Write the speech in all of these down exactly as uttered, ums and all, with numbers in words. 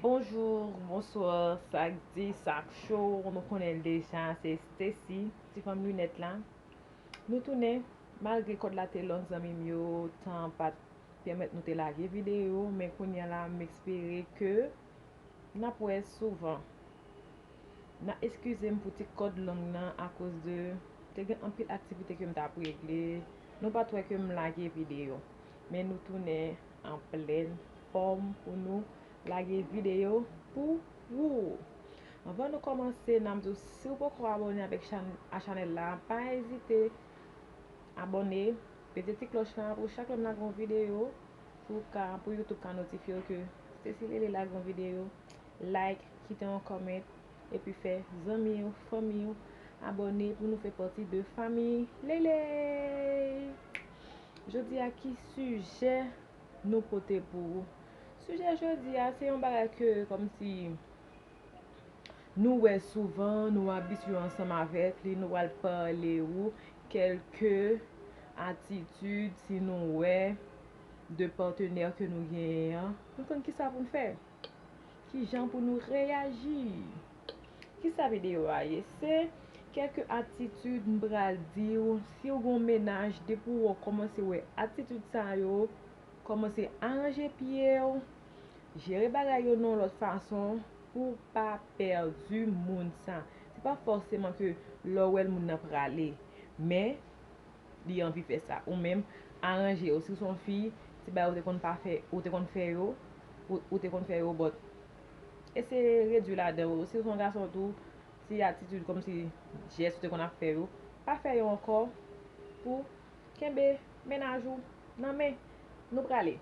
Bonjou, bonswa, sa k di, sa k cho, nou konnen l deja, se Stacy, ti fanm linèt la. Nou tounen, malgre kòd la te long, zanmi m yo, tan pa t pèmèt nou te lage videyo, men kounye a la, m espere ke n ap wè souvan. N a eskize m pou ti kòd long nan akoz de te gen anpil aktivite ke m t ap regle. Nou pa t wè ke m lage videyo. Men nou tounen an plèn fòm pou nou lage videyo pou ou. Anvan nou kòmanse, n ap di w, si w poko abòne avèk chan- a chanèl la, pa ezite abòne, pete ti klòch la pou chak lè m lage yon videyo, pou ka, pou YouTube ka notifye w ke Stacy Lele lage yon videyo. Like, kite yon comment, epi fè zanmi w, fanmi w abòne pou nou fè pati de fanmi Lele. Jodi a, ki sijè nou pote pou ou? Sijè jodi a, se yon bagay ke kòmsi nou wè souvan, nou abitye ansanm avèk li, nou pral pale ou kèlke atitid, si nou wè, de patnè ke nou genyen an, nou konn kisa pou n fè. Kijan pou nou reyaji? Kisa videyo a ye? Se kèlke atitid m pral di w, si w gen yon mennaj, depi w kòmanse wè atitid sa yo, kòmanse aranje pye w, jere bagay yo nan yon lòt fason pou w pa pèdi moun sa. Se pa fòseman ke lè w wè l moun nan prale, men li anvi fè sa. Ou menm, aranje w. Si w se yon fi, ti bagay ou te konn pa fè, ou te konn fè yo, ou, ou te konn fè yo, but eseye redui ladan yo. Si w se yon gason tou, ti atitid kòmsi jès ou te konn ap fè yo, pa fè yo ankò pou kenbe mennaj ou nan men. Nou prale.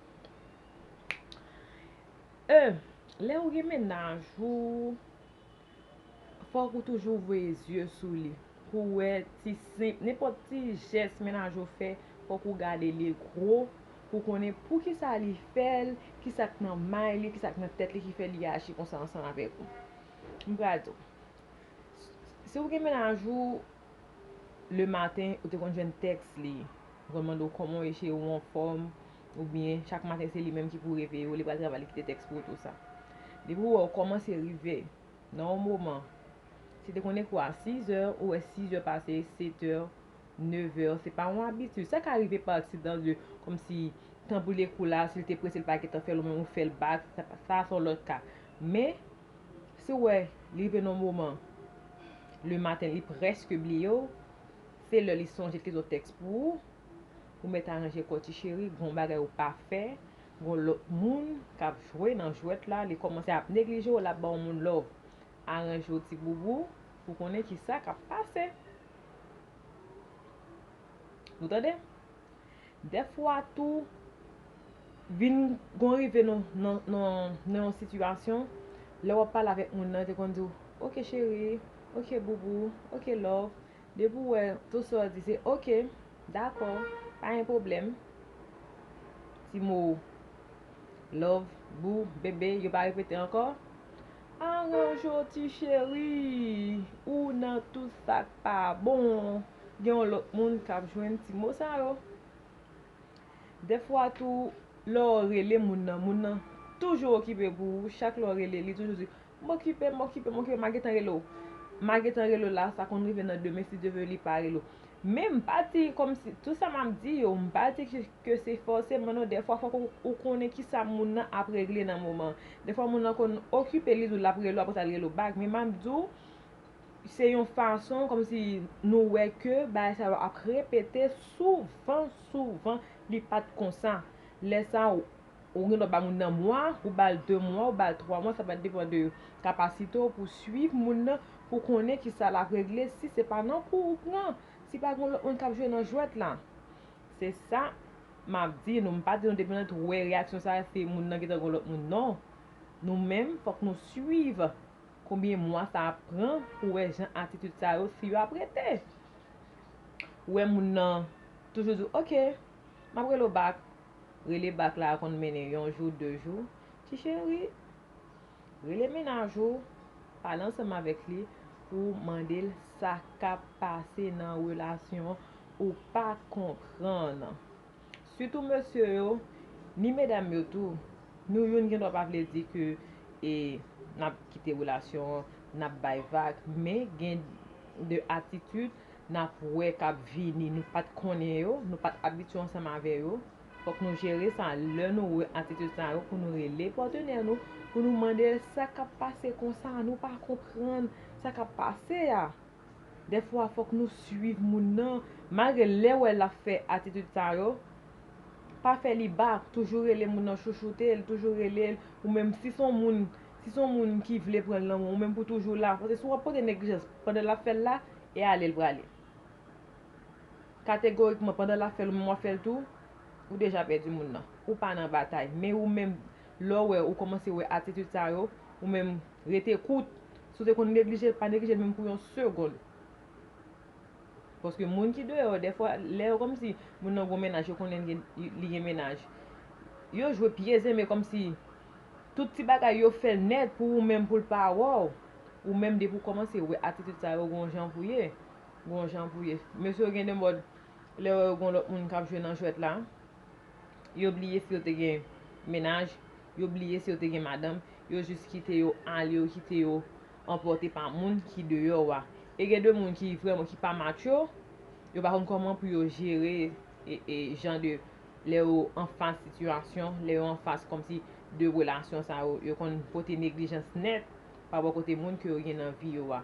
E, lè ou gen mennaj ou, fòk ou toujou voye zye sou li. Pou w wè ti senp, nenpòt ti jès mennaj ou fè, fòk ou gade li gwo, pou konnen poukisa li fè l, kisa k nan may li, kisa k nan tèt li ki fè li aji konsa ansanm avèk ou. M pral di w. Si w gen mennaj ou, le maten, ou te konn jwenn tèks li. Ou konn mande w kòman w ye, cheri, ou anfòm, oubyen chak maten se li menm ki pou reveye w, li pral travay, li kite tèks pou ou, tou sa. Depi w wè w kòmanse rive nan yon moman, si te konn ekri w a sizè, ou wè sizè pase, setè, nevè, se pa yon abitid. Sa ka rive pa aksidan de, kòmsi, tan pou l ekri w la, si l te prese, l pa gentan fè l, ou menm ou fè l back, sa, sa se yon lòt ka. Men, si w wè, li rive nan yon moman, le maten, li prèske bliye w, se lè li sonje l kite yon tèks pou ou, ou mèt aranje kò w, ti cheri, gon bagay ou pa fè, gon lòt moun k ap jwe nan jwèt la, li kòmanse ap neglije w, l ap ba yon moun love. Aranje w, ti boubou, pou konnen kisa k ap pase. Nou tande? Dèfwa tou, vin gon rive nan, nan, nan, nan yon sitiyasyon, lè w ap pale avèk moun nan, te konn di w, "Ok, cheri, ok, boubou, ok, love." Depi w wè, tou sa w di se, "Ok, dakò, pa gen pwoblèm." Ti mo love, boo, bebe, yo pa repete ankò. Aranje w, ti cheri, ou nan tout sa k pa bon. Gen yon lòt moun k ap jwenn ti mo sa yo. Dèfwa tou, lè w rele moun nan, moun nan toujou okipe pou ou. Chak lè w rele, li toujou di, "M okipe, m okipe, m okipe, m a gentan rele w." M a gentan rele w la, sa konn rive nan demen, si Dye vle, li pa rele w. Men m pa di kòmsi, tout sa m ap di yo, m pa di ke, ke se fòseman non, dèfwa fòk ou, ou konnen kisa moun nan ap regle nan moman. Dèfwa moun nan konn okipe, li di w l ap rele w, apre sa l rele w back. Men m ap di w, se yon fason kòmsi nou wè ke bagay sa yo ap repete souvan, souvan, li pa t konsa. Lè sa, ou, ou gen dwa ba moun nan mwa, ou ba l de mwa, ou ba l twa mwa, sa va depann de kapasite w pou swiv moun nan, pou konnen kisa l ap regle, si se pa nan kou ou pran, si pa gen lòt moun k ap jwe nan jwèt la. Se sa m ap di nou, m pa di nou depi nou wè reyaksyon sa, se moun nan gentan gen lòt moun, non. Nou menm, fòk nou swiv konbyen mwa sa ap pran pou wè jan atitid sa yo, si yo ap rete. Ou wè moun nan toujou di w, "Ok, m ap rele w back." Rele back la konn mennen yon jou, de jou. Ti cheri, rele mennaj ou, pale ansanm avèk li pou w mande l sa k ap pase nan relasyon ou pa konprann. Sitou mesye yo, ni medam yo tou, nou youn gen dwa pa vle di ke e n ap kite relasyon an, n ap bay vag, men gen de atitid n ap wè k ap vini, nou pa t konnen yo, nou pa t abitye ansanm avè yo. Fòk nou jere sa, lè nou wè atitid sa yo, pou nou rele patnè nou, pou nou mande l sa k ap pase konsa, nou pa konprann sa k ap pase a. Dèfwa, fòk nou swiv moun nan, malgre lè w wè l ap fè atitid sa yo, pa fè li bak, toujou rele moun nan, chouchoute l, toujou rele l, ou menm si se yon moun, si se yon moun ki vle pran l nan men w, ou menm pou toujou la, paske si w ap pote neglijans pandan l ap fè l la, e ale l prale. Kategorikman, pandan l ap fè l, ou menm w ap fè l tou, ou deja pèdi moun nan. Ou pa nan batay. Men ou menm, lè w wè, ou kòmanse wè atitid sa yo, ou menm rete kout. Si w te konn neglije l, pa neglije l menm pou yon segonn. Paske moun ki deyò, dèfwa, lè yo kòmsi moun nan gon mennaj, yo konnen li gen, li gen mennaj. Yo jwe pye zen, men kòmsi tout ti bagay yo fè l nèt pou ou menm, pou l pa wè w. Ou menm, depi w kòmanse wè atitid sa yo, gon jan pou ye. Gon jan pou ye. Mesye yo gen de mòd, lè yo wè gon lòt moun k ap jwe nan jwèt la, yo bliye si yo te gen mennaj, yo bliye si yo te gen madanm, yo jis kite yo ale, yo kite yo anpòte pa moun ki deyò a. E gen de moun ki vrèman, ki pa matyo, yo pa konn kòman pou yo jere e, e jan de, lè yo anfas sitiyasyon, lè yo anfas kòmsi de relasyon sa yo, yo konn pote neglijans nèt pa bò kote moun ke yo gen nan vi yo a.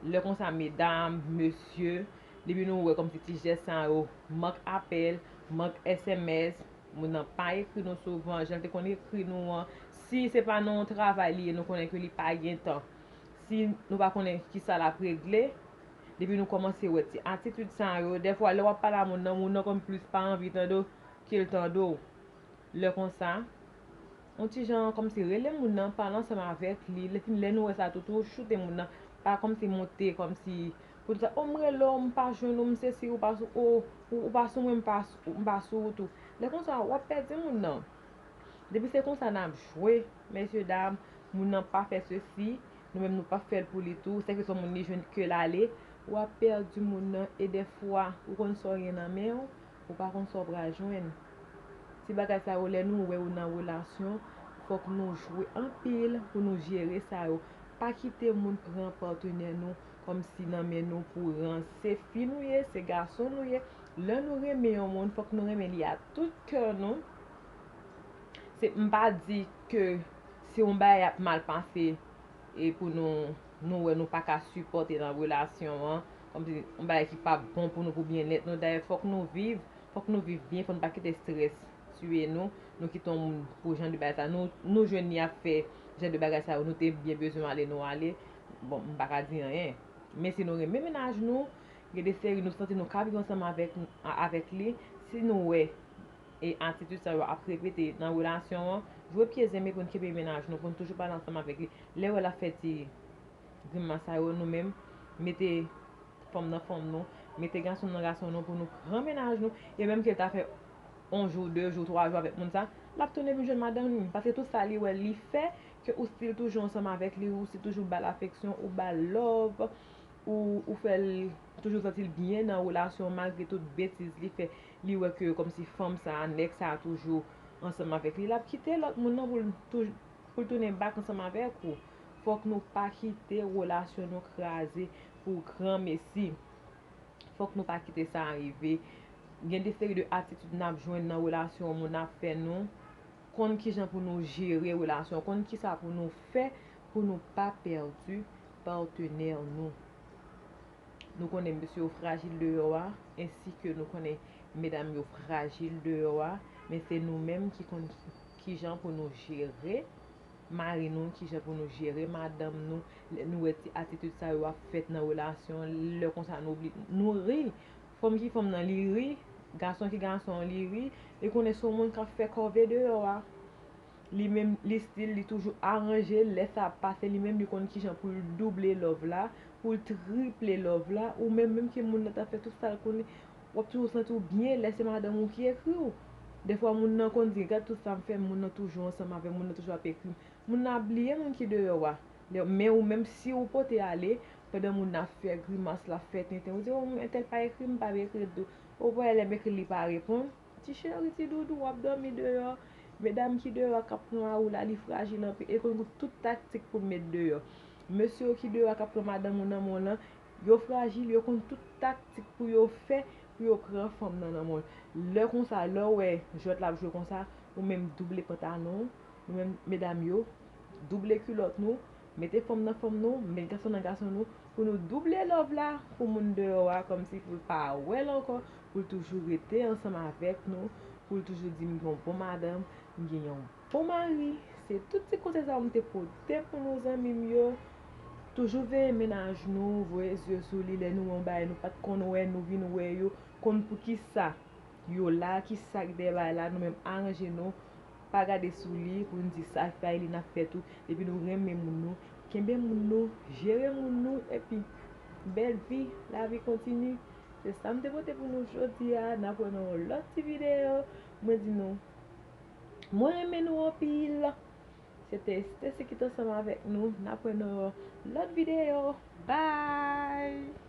Lè konsa, medam, mesye, depi nou wè kòmsi ti jès sa yo, mank apèl, mank S M S, moun nan pa ekri nou souvan, jan l te konn ekri nou an. Si se pa nan yon travay li ye, nou konnen ke li pa gen tan. Si nou pa konnen kisa l ap regle, depi nou kòmanse wè ti atitid sa yo, dèfwa lè w ap pale a moun nan, moun nan konn plis pa anvi tande w ke l tande w. Lè konsa, yon ti jan kòmsi rele moun nan, pale ansanm avèk li. Lè, lè nou wè sa tou, tou choute moun nan, pa kòmsi monte kòmsi pou di sa, o, m rele w, m pa jwenn ou, m sesi, ou pa sou, o, ou, ou pa sou mwen, m pa, m pa sou ou tou. Lè konsa, w ap pèdi moun nan. Depi se konsa n ap jwe, mesye dam, moun nan pa fè sesi, nou menm nou pa fè l pou li tou, sèke se yon moun li jwenn ke l ale, w ap pèdi moun nan, e dèfwa, ou konn sa w gen nan men w, ou pa konn sa w pral jwenn. Ti bagay sa yo, lè nou wè yo nan relasyon, fòk nou jwe anpil pou nou jere sa yo. Pa kite moun pran patnè nou kòmsi nan men nou pou ranse. Fi nou ye, se gason nou ye. Lè nou renmen yon moun, fòk nou renmen li a tout kè nou. Se, m pa di ke si yon bagay ap mal pase, e pou nou, nou wè nou pa ka sipòte nan relasyon an, kòmsi yon bagay ki pa bon pou nou, pou byennèt nou. Dayè, fòk nou viv, fòk nou viv byen, fòk nou pa kite estrès tiye nou, nou kite yon moun pou jan de bagay sa. Nou, nou jwenn li ap fè jan de bagay sa yo, nou te byen bezwen ale, nou ale. Bon, m pa ka di anyen. Men si nou renmen mennaj nou, gen de seri nou santi nou ka viv ansanm avèk, avèk li, si nou wè e atitid sa yo ap repete nan relasyon an, jwe pye zen, men pou n kenbe mennaj nou, pou n toujou pale ansanm avèk li. Lè w wè l ap fè ti grimas sa yo, nou menm, mete fanm nan fanm nou, mete gason nan gason nou, pou nou pran mennaj nou, e menm ke l ta fè yon jou, de jou, twa jou avèk moun sa, l ap tounen vin jwenn madanm li, paske tout sa li wè li fè, ke ou still toujou ansanm avèk li, ou still toujou ba l afeksyon, ou ba l love, ou, ou fè l toujou santi l byen nan relasyon, malgre tout betiz li fè, li wè ke kòmsi fanm sa a, nèg sa a toujou ansanm avèk li, l ap kite lòt moun nan pou l touj-, pou l tounen back ansanm avèk ou. Fòk nou pa kite relasyon nou kraze pou granmesi. Fòk nou pa kite sa rive. Gen de seri de atitid n ap jwenn nan relasyon yon moun ap fè nou. Konn kijan pou nou jere relasyon, konn kisa pou nou fè pou nou pa pèdi patnè nou. Nou konnen mesye yo frajil deyò a, ensi ke nou konnen medam yo frajil deyò a, men se nou menm ki konn ki, kijan pou nou jere mari nou, kijan pou nou jere madanm nou, lè nou wè ti atitid sa yo ap fèt nan relasyon, lè konsa nou oubli, nou ri. Fanm ki fanm nan, li ri, gason ki gason an, li ri, li konnen se yon moun k ap fè kòve deyò a. Li menm, li still, li toujou aranje l, lè sa ap pase, li menm, li konn kijan pou l double love la, pou l triple love la, ou menm, menm ke moun nan ta fè tout sa l konnen, w ap toujou santi w byen lè se madanm ou ki ekri w. Dèfwa, moun nan konn di, "Gad tout sa m fè, moun nan toujou ansanm avè m, moun nan toujou ap ekri m." Moun nan ap bliye moun ki deyò a. Lè, men ou menm, si ou pote ale, pandan moun nan ap fè grimas, l ap fè tenten, ou di, "O, entèl pa ekri m, m p ap ekri l tou." Ou wè lè m ekri l, li pa reponn. Ti cheri, ti doudou, w ap dòmi deyò. Medam ki deyò a k ap pran mari w la, li frajil anpil, e konn tout taktik pou l met deyò. Mesye yo ki deyò a k ap pran madanm ou nan men w lan, yo frajil, yo konn tout taktik pou yo fè pou yo pran fanm nan nan men w. Lè konsa, lè w wè jwèt la ap jwe konsa, ou menm double pantalon w, nou menm medam yo, double kilòt nou, mete fanm nan fanm nou, met gason nan gason nou, pou nou double love la pou moun deyò a, kòmsi pou l pa wè l ankò, pou l toujou rete ansanm avèk nou, pou l toujou di m gen yon bon madanm, m gen yon bon mari. Se tout ti konsèy sa yo m te pote pou nou, zanmi m yo. Toujou veye mennaj nou, voye zye sou li lè nou wè yon bagay nou pa t konn wè, nou vin wè yo, konn poukisa yo la, kisa k dèyè bagay la, nou menm aranje nou, pa gade sou li pou n di sa k bay li n ap fè tou. Depi nou renmen moun nou, kenbe moun nou, jere moun nou, epi bèl vi, lavi kontini. Se sa m te pote pou nou jodi a, n ap wè nan yon lòt ti videyo. Mwen di nou, mwen renmen nou anpil. Se te Stacy ki t ansanm avèk nou. N ap wè nan yon lòt videyo. Bye!